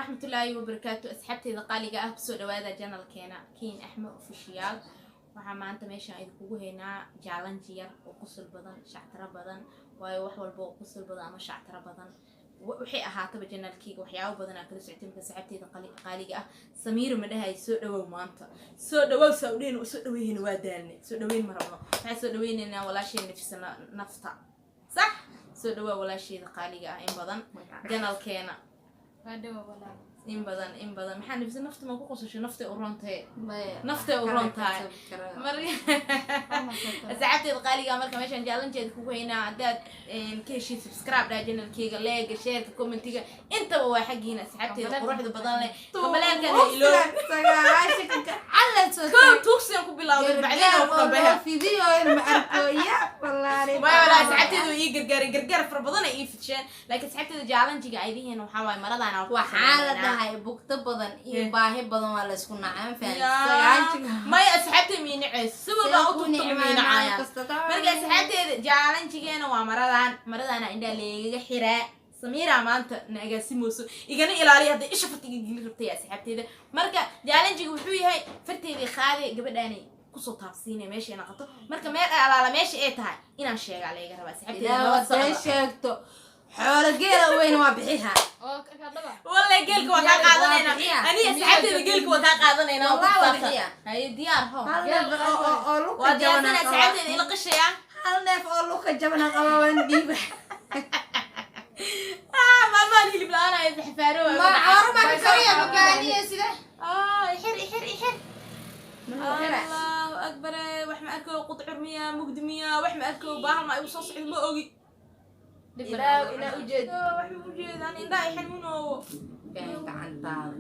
Waraxmatullaahi wabarakaatu. Asxaabteyda qaaliga ah, kusoo dhawaada channelkeena Kiin Axmed Official. Waxaa maanta meeshaan idinkugu haynaa challenge yar oo qosol badan, shactaro badan, waayo wax walba oo qosol badan ama shactaro badan waxay ahaataba channelkeyga waxyaabo badan aan kala socotay. Marka asxaabteyda qaaliga ah, Samiira ma dhahay, soo dhawow maanta, soo dhawow saa udheen, soo dhaweyhayna, waa daalnay, soo dhaweyn ma rabno. Waxaan soo dhaweynaynaa walaasheen Nafisa Nafta. Sax, soo dhawaa walaasheeda qaaliga ah, in badan channelkeena, in badan, in badan. Maxaa Nafisa Nafta ma ku qosasho? Naftay u roontahe, naftay u roon tahay. Marka asxaabteeda qaaliga, marka meeshaan challengeeda kugu haynaa, haddaad ka heshiid, subscribe dhaa channelkeyga, likega, shareka, commentiga, intaba waa xaggiina. Asxaabteeda quruxda badan leh, gambaleelkana ilo kow tuugsiyan ku bilowday, bacdeen oo ku dambeeya. Maya walaa, asxaabteeda way ii gargaaray, gargaar fara badan ay ii fidsheen, laakiin asxaabteeda, challengega aydihiina waxaa waaye maradaana. Waxaa la dhahay bugto badan iyo baahi badan waa la isku nacay, ma fahanti? Maya, asxaabteeda miinaceyso, si walba u tugto miinacayaan. Marka asxaabteeda, challengegeena waa maradan, maradaana indhaa leegaga xiraa. Samiira maanta na agaasimooso, igana ilaaliya hadday isha farta iga geli rabtay. Asxaabteeda, marka challengega wuxuu yahay farteedii qaade, gabadhaanay kusoo taabsiinay meesha qabto. Marka meel ay alaala meesha ay tahay inaan sheegaa laga rabaa. Asxaabteeda, nala Ilaa socda. Sheegto xoolo geela weyn waa bixiha. Wallahi geelka waa kaa qaadanayna. Waa bixiya. Aniga asxaabteeda geelka waa kaa qaadanayna. Wallahi waa bixiya. Haye, diyaar ho. Hal neef oo luka Waa jabana diyaarsana. qaba. Asxaabteeda, ila qishaya. Hal neef oo luka jabana qaba waan dhiiba. Ah, maalmahan hilib la-aan ay saxfaaro. Ma caaro ma ka kariya mabaaniya sida? Ah, ixir, ixir, ixir. Allahu akbar, wax ma arko, qudcur miya, mugdi miya, wax ma arko, baahal ma igu soo socdo, ma ogi. Ilaa inaa ujeed. Wax ma ujeedaan, indhaha i xanuunoowo. Keen gacantaada.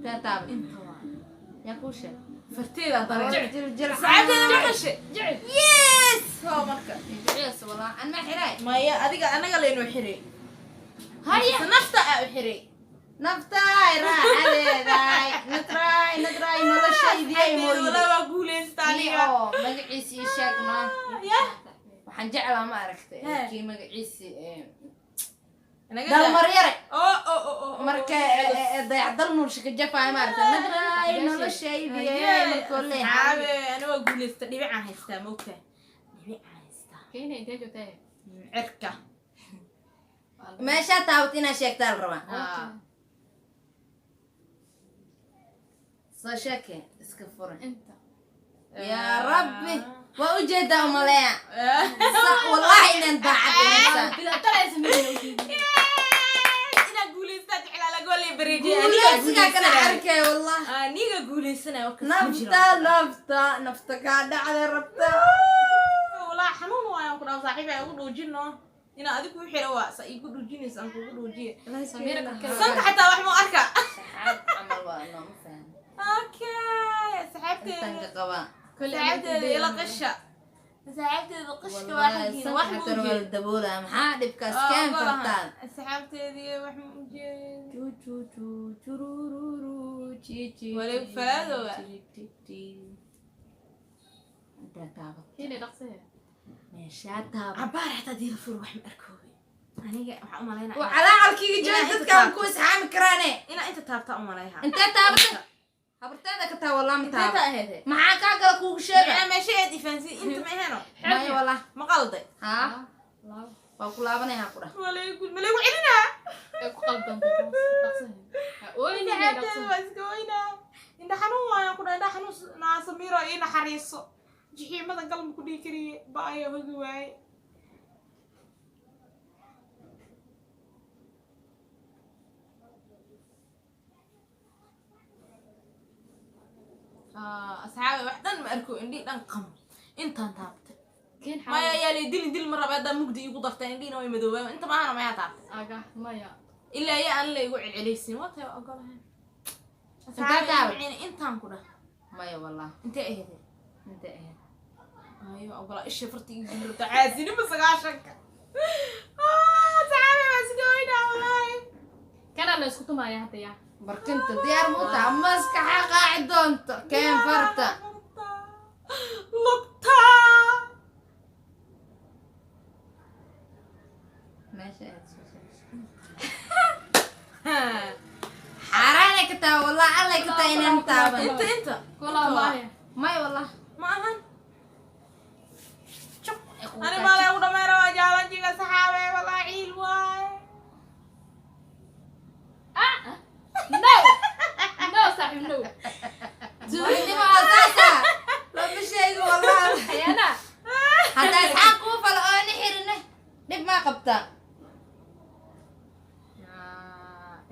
Tee taaba? Inta waa. Yaa kuu sheeg? Farteeda darajec. Jil Saacaddeeda ma qashe? Yes, hoo marka. Jilciisa walaa an ma xiray. Maya, adiga anaga laynoo xiray. Haya. Nafta aa u xiray. Naftaay raaxadeedaay, natraay, natraay noloshaydii ay Asxaabteeda, mooyide. walaa waa guuleysta aniga. Oo magaciisi ii sheeg noo. Ya. Waxaan jeclaa, ma aragtay, He. kii magaciisi Naga Dalmaryare. Oo oo oo oo. Marka dayacdal nuursha ka jafaayo, ma aragtay, natraay noloshaydii ay markoo leeyahay. Asxaabe, ani waa guuleysta, dhibicaan haystaa, ma ogtahay? Dhibicaan haystaa. Cirka. Meeshaa taabat inaad sheegtaa la rabaa. Ah. Soo sheeke, iska furan. Yaa rabbi, waa ujeedaa umaleeya. Wallaahi inaan daacad inaysan. Inaa guuleystaa jeclaa, laga wala bareejiyay. Guuleysigaa kana arkay wallah. Aniga guuleysanaya warkaas ma jiro. Nafta, nafta, nafta kaa dhacday rabta. Walaa xanuun waayaan ku dhaw, saaxiib, ay ugu dhuujino inaa adigu ku xiro, waa sa igu dhuujinaysa, aan kugu dhuujiye. Sanka xataa wax ma arka. Saxaab camal waa nooma fahan. Okay, asxaabteeda. Intanka qabaa. Asxaabteeda, ila qasha. Asxaabteeda, qashka waa Wallahi xaggiina, sanka wax ma xataa waa la ujeed. daboolaya, maxaa dhibkaas keen fartaan. Asxaabteedii, wax ma ujeed. Chu chu chu churururu chi chi. Wareeg falaadowa. Chi ti ti. Intaa taabat. Meeshaa taabat. Cabaar xataa diira fur, wax ma arkoobe. Aniga waxaan u malaynaa Waa calaacalkiiga Inaa jooga inta dadkaan taabto. ku isxaami karaane. Inaa inta taabtaa u malayha. Intee taabatay? Habarteeda ka taa walaa ma Intee taaba. taa ahayd? Maxaa kaa gala kuugu sheega? Macnaa meesha eed ifahansiin, inta ma aheno? Maya walaa. Ma qalday? Haa, waa ku laabanaya ku dhah. Malaygu malaygu celinaa. Asxaabteeda, waa iska weynaa, indha xanuun waayaan ku dhaha, indha xanuun naa. Samiiro, ii naxariiso, jixiimada galma ku dhihi kariye, ba ayaa hogi waaye. Asxaabe, wax dhan ma arko, indhii dhan qam, intaan taabtay. Maya, ayaa lay dilin, dil ma raba, haddaa mugdi iigu darteen, indhiina way madoobaan. Inta maahana mayaa taabtay ilaa iya aan la igu celcelaysin, waa tahay, waa ogolahay. Intee taabat? Intaan ku dhah. Maya walaa. Intee ahayd? Intee ahayd? Ayo, ogolaa, isha farta igu jirta, caasinima 90-ka. Asxaabe, waa iska weynaa walaahi. Barkinta diyaar muu taha? Maskaxa qaaci doonto, keen farta. Lugta. Meesha aad soo soo. Xaaraanay ka tahay, wallah, allay ka tahay inaan taaban. Inta, inta. Kula maahe. May, wallah. Ma ahan. Juq ay kugu Ani tahay. maa lagu dhammeyn rabaa challenge-ga, saxaabe? Walaa ciil waaye. Ah! No! No, saaxiib, no. Tuurinimo oo saasa lama sheego, wallah. Khiyaana. Haddaa isxaaq kuu falo oo ni xirine, dhib maa qabtaa?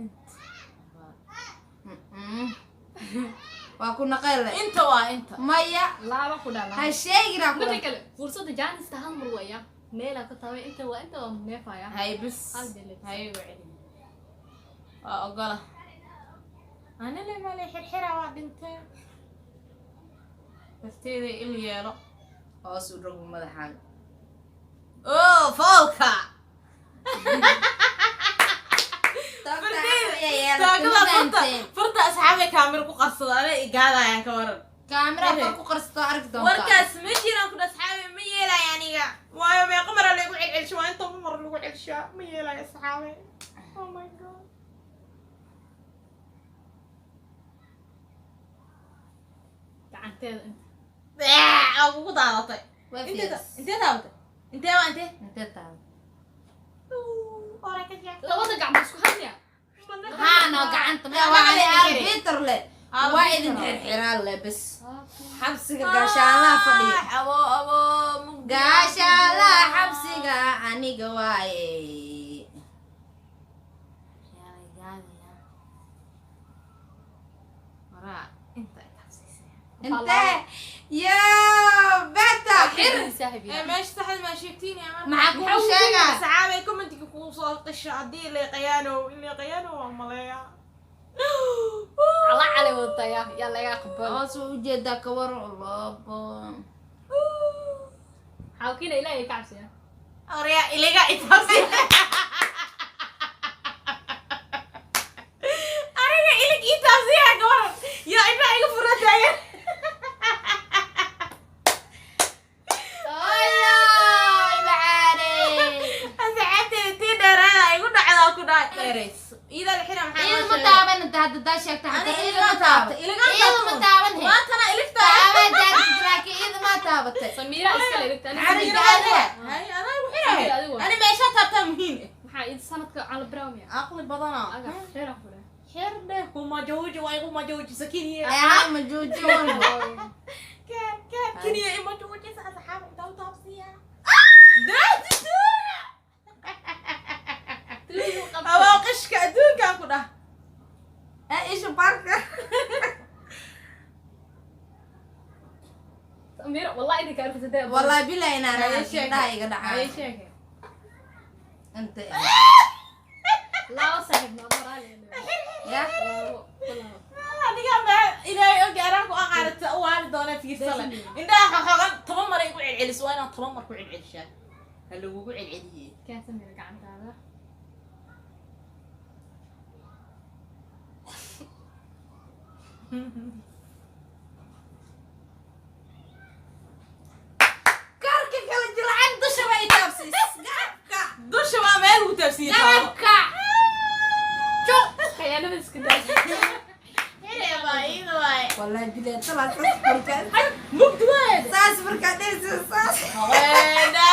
Inta. Mm-mm. Waa ku naqele. Inta waa inta. Maya. Laaba ku dhaa. Ha sheegina ku. Midda kale, fursadda jaanista hal mar waya. Meelaa ka taabay, inta waa inta, waa neefaya. Hay, bis. Hal bilib. Hay, igu celi, waa ogola. Anile male xirxira, waa dhintee darteeda il yeelo. Hoos u rogo madaxaaga. Oo foolka. Taagta. Taagada furta, furta. Asxaabay, kaamira ku qarsado, ana igaadayaan, ka waran? Kaamira far ku qarsato, arki doontaa. Warkaas ma jiraan ku asxaabe, ma yeelaya aniga, waayo meeqa mara lagu celcelsho? Waa inta mar lagu celshaa, ma yeelayo asxaabe. Oh my God. Gacanteeda inta. Aa, kugu daadatay. Waa Intee? fiirs. Intee taabatay? Intee waa intee? Intee taabay? Hore ka jeex. Labada gacmo isku hadlaya. Haano gacanta Yaa, waa waa ani xirxiri. arbiter le. Arbiter. Waa idin xirxiraan le, bes. Xabsiga gaashaalaha fadhiyo. Abo, abo, mugdi. Gaashaalaha xabsiga aniga waaye. Yaa, gaadaya. Waraa inta taabsiisay. Intee yo beta xir. Saaxiib. Ee, meesha saxda maa sheegtiin yaa marka? Maxaa kugu sheegaa? Saxaabay, commentiga kugu soo qisha haddii leeqayaano in leeqayaano waa maleeya. Cala cali wadaya, yaa laga aqbal. Hoos u ujeedaa, ka war labo. Xawkiina Ilaahay ka cabsiya. Oraya iliga itaabsi. Aniga ilig itaabsiya, ka waran? Yaa indhaha iga fura taagan. Oyoy macaane. Asxaabteeda, tii dheeraada igu dhacdaa ku dhahay dheerays iyada la xira, maxaa Iyada loo ma sheegay? taaban inta hadda daa sheegta Ani xataa iyada iyada ma taaban. Iligaan Iyada ma taaban he. Maantana iligtaa. Taaban jaartid, laakiin iyada ma taabatay. Samiira iska leegta. Xariga adiga. Hay, adaa igu xirahay. Adiga, adiga. Ani meesha taabtaa muhiim eh. Maxaa id sanadka cala brownia. Aqli badana. Aga xira ku leh. Xirde kuma jooji, waa igu ma jooji sakiniye. Ee ha, ma jooji walba. Kan kan kiniye ima jooji, asxaab, inta u taabsiya. Daadi tuura. Abaa qishka adduunkaan ku dhah. Ee isha barka. Samiira, wallahi idinka arkaysa. Wallahi billahi inaan Haye arkin sheeg. indhaha iga dhacaa. Haye sheege. Inta. Laba saaxiib ma moraal. Ya. Labo, labo. Adiga ma Ilaahay og anaa ku aqaanata u waali doona, fiirsale. Indhaha xoxogan 10 mar ay ku celceliso, waa inaad 10 mar ku celcelishaa. Ha lagugu celceliyey. Keen Samiira gacantaada. Karka kala jilcan dusha bay taabsis. Garabka. Dusha waa meel lagu taabsiiyey taabo. Garabka. Juq. Khiyaanada iska daa. Wallahi billahi talaas saas markaa. Mugdi waaye. Saas markaa dhehaysa saas. Haweena,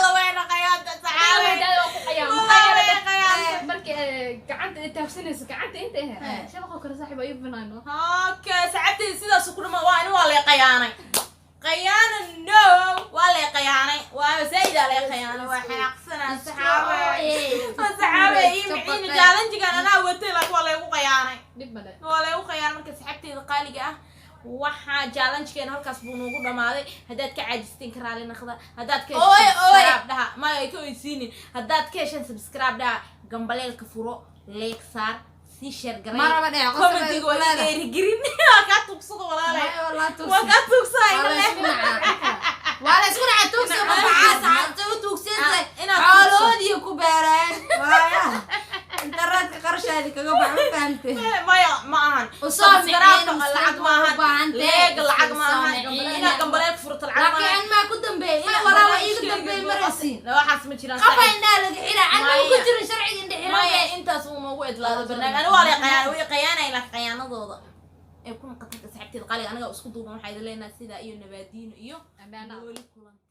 laweena qayaanta saxaabe. Markii markii gacanta ay taabsanayso, gacanta inta ahayd shabaqoo kale, saaxiib, ay banaano. Okay, saxaabteyda, sidaas ku dhama waa ani, waa lay qayaanay. Qayaana no, waa lay qayaanay. Waa zaid aa lay qayaanay, waa xanaaqsanaa saxaabe. Saxaabe, ii miciina challenge-gan anaa watay, laakiin waa laygu qayaanay. Dhib male. Waa laygu qayaanay. Marka saxaabteyda qaaliga ah, waxaa challenge-keena halkaas buu noogu dhamaaday. Haddaad ka caajisteen, ka raali naqda. Haddaad ka Ooy, heshaan, ooy. subscribe dhaha. Maya, ay ka oysiinin. Haddaad ka heshaan, subscribe dhaha, gambaleelka furo, like saar, sii share garay. Ma raba dheh, qosol ay Commentiga waa leedahay. dhiirigelin. Waa kaa tuugsada, walaalay. Maya, wallahi Waa tuugsi. kaa tuugsaa. Waa Iga la leh. isku nacaa. Waa la isku nacaa tuugsi, Inaad mafacaas tuugso. cad u tuugsiisay. Inaad tuugso. Xooloodii ku beereen. Waaya. Internetka qarashaadi kaga bax, ma fahamtay? Maya, ma ahan. U soo Subscribe miciin, lacag ma u baahan ahan, tahay. leega lacag ma Soo ahan, miciin. inaad gambaleelka furto lacag ma Laakiin ahan. an maa ku dambeeyay? Ina walaa waa iiga dambeeyay maraysiin. Waxaas ma jiraan. Qafa Saaxiib. indhaha laga xiraa. An maa idlaado barnaamij. Aniga waa la qayaan, way qayaanay, laakiin qayaanadooda ay ku noqotay. Asxaabteeda qaaliga, anaga isku duuban waxaa idin leenahay sidaa iyo nabaadiino iyo Amaana. Nooli kulante.